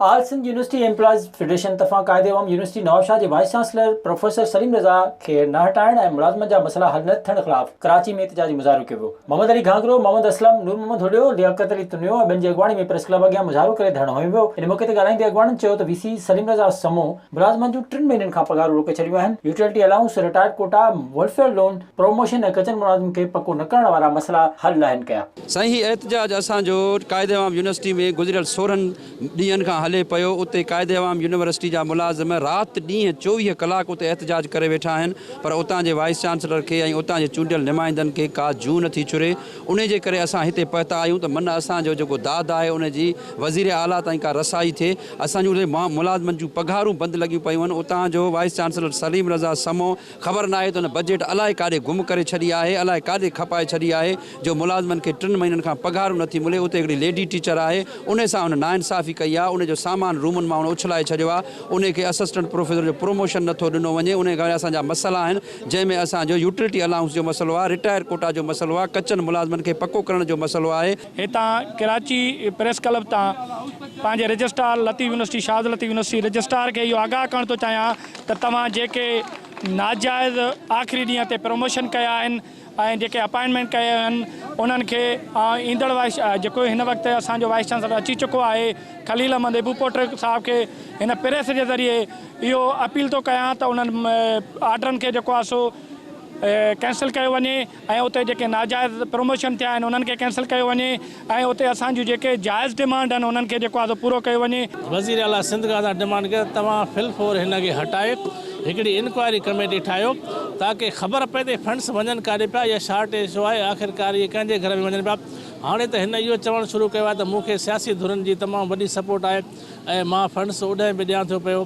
All Sindh university employees federation طرفان قائد عوام university Nawabshah جي vice chancellor professor Saleem Raza کي نه هٽائڻ ۽ ملازمن جا مسئلا حل نه ٿيڻ خلاف ڪراچي ۾ احتجاجي مظاهرو ڪيو ويو. محمد علي گهانگهرو، محمد اسلم، نور محمد هليو، لياقت علي تنيو ۽ ٻين جي اڳواڻي ۾ پريس ڪلب اڳيان مظاهرو ڪري ڌرڻو هنيو ويو. ان موقعي تي ڳالهائيندي اڳواڻن چيو ته وي سي سليم رضا سمون ملازمن جون ٽن مهينن کان پگهارون روڪي ڇڏيون آهن، utility allowance, retired quota, welfare loan, promotion ۽ kitchen ملازمن کي پڪو نه ڪرڻ وارا مسئلا حل ناهن ڪيا. سائين هي احتجاج اسان جو قائد عوام يونيورسٽي ۾ گذريل 16 ڏينهن کان هلي پيو اتي قائد عوام يونيورسٽي جا ملازم رات ڏينهن 24 ڪلاڪ اتي احتجاج ڪري ويٺا آهن پر اتان جي وائيس چانسلر کي ۽ اتان جي چونڊيل نمائندن کي ڪا جون نٿي ڇري انهي جي ڪري اسان هتي پهتا آهيون ته من اسان جو جيڪو داد آهي ان جي وزير اعليٰ تائين ڪا رسائي ٿئي اسان جون اتي ملازمن جون پگهارون بند لڳيون پيون آهن اتان جو وائيس چانسلر سليم رضا سمون خبر ناهي ته ان بجيٽ الائي ڪاڏي گم ڪري ڇڏي آهي، الائي ڪاڏي کپائي ڇڏي آهي جو ملازمن کي ٽن مهينن کان پگهارون نٿي ملي، اتي هڪڙي ليڊي ٽيچر آهي انهي سان هن ناانصافي ڪئي آهي، انهي جو سامان رومن مان هن اڇلائي ڇڏيو آهي، انهي کي اسسٽنٽ پروفيسر جو پروموشن نٿو ڏنو وڃي، انهي کان اسان جا مسئلا آهن جنهن ۾ اسان جو يوٽلٽي الائونس جو مسئلو آهي، رٽائر ڪوٽا جو مسئلو آهي، ڪچن ملازمن کي پڪو ڪرڻ جو مسئلو آهي. هتان ڪراچي پريس ڪلب تان پنهنجي registrar Latif university Shah Latif university registrar کي اهو آگاهه ڪرڻ ٿو چاهيان ته توهان جيڪي ناجائز آخري ڏينهن تي پروموشن ڪيا آهن ۽ جيڪي اپائنٽمينٽ ڪيا آهن انهن کي ايندڙ وائيس جيڪو هن وقت اسان جو وائيس چانسلر اچي چڪو آهي خليل احمد ابوپوٽر صاحب کي هن پريس جي ذريعي اهو اپيل ٿو ڪيان ته انهن آرڊرن کي جيڪو آهي سو ڪينسل ڪيو وڃي ۽ اتي جيڪي ناجائز پروموشن ٿيا آهن انهن کي ڪينسل ڪيو وڃي ۽ اتي اسان جون جيڪي جائز ڊمانڊ آهن انهن کي جيڪو آهي سو پورو ڪيو وڃي. وزير اعليٰ سنڌ کان اسان ڊمانڊ ڪئي ته توهان في الفور هن کي هٽائي هڪڙي انڪوائري ڪميٽي ٺاهيو تاڪه خبر پئي ته فنڊس وڃن ڪاڏي پيا يا شارٽيج ڇو آهي آخرڪار اهي ڪنهن جي گهر ۾ وڃن پيا هاڻي ته هن اهو چوڻ شروع ڪيو آهي ته مون کي سياسي ڌرين جي تمام وڏي سپورٽ آهي ۽ مان فنڊس اوڏانهن به ڏيان ٿو پيو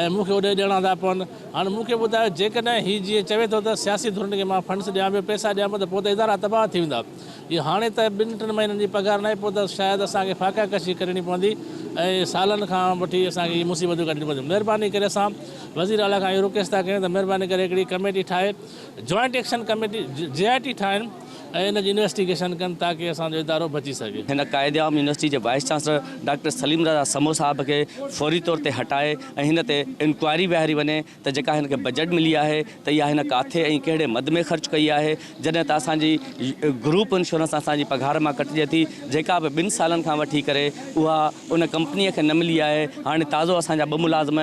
۽ مون کي اوڏي ڏيڻا ٿا پون. هاڻ مون کي ٻڌايو جيڪڏهن هي جيئن چوي ٿو ته سياسي ڌرين کي مان فنڊس ڏيان پيو، پئسا ڏيان پيو ته پوء ته ادارا تباهه ٿي ويندا. جي هاڻي ته ٻن ٽن مهينن جي پگهار ناهي پوء ته شايد اسان کي فاقه ڪشي ڪرڻي پوندي ۽ سالن کان وٺي اسان کي هي مصيبتون ڪڍڻيون پونديون. مهرباني ڪري اسان وزير اعليٰ کان اهو رڪويسٽ ٿا ڪريون ته مهرباني ڪري هڪڙي ڪميٽي ٺاهي joint action committee, J I T, ٺاهين ۽ ان جي انويسٽيگيشن ڪن تاڪه اسان جو ادارو بچي سگهي. هن قائد عوام يونيورسٽي جي vice chancellor doctor Saleem Raza Samoon صاحب کي فوري طور تي هٽائي ۽ هن تي انڪوائري ويهاري وڃي ته جيڪا هن کي بجيٽ ملي آهي ته اها هن ڪاٿي ۽ ڪهڙي مد ۾ خرچ ڪئي آهي جڏهن ته اسان جي گروپ انشورنس اسان جي پگهار مان ڪٽجي ٿي جيڪا به ٻن سالن کان وٺي ڪري اها ان ڪمپنيء کي نه ملي آهي هاڻي تازو اسان جا ٻه ملازم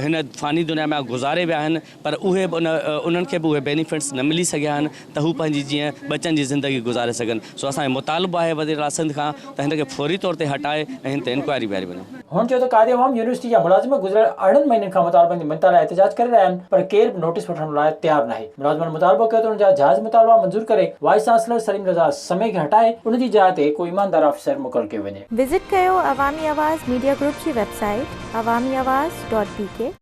هن فاني دنيا مان گذاري ويا آهن پر اهي به ان انهن کي به اهي بينيفٽس نه ملي سگهيا آهن ته هو پنهنجي جيئن ٻچن جي زندگي گذاري سگهن سو اسان جو مطالبو آهي وزير اعليٰ سنڌ کان ته هن کي فوري طور تي هٽائي ۽ هن تي انڪوائري ويهاري وڃي. هن چيو ته قائد عوام يونيورسٽي جا ملازم گذريل 18 مهينن کان مطالبن جي مڃتا لاء احتجاج ڪري رهيا آهن پر ڪير به نوٽيس وٺڻ لاء تيار ناهي. ملازمن مطالبو ڪيو ته انهن جا جائز مطالبا منظور ڪري وائيس چانسلر سليم رضا سمي کي هٽائي ان جي جاء تي ڪو ايماندار آفيسر مقرر ڪيو وڃي. وزٽ ڪيو عوامي آواز ميڊيا گروپ جي web site Awami Awaz dot B K.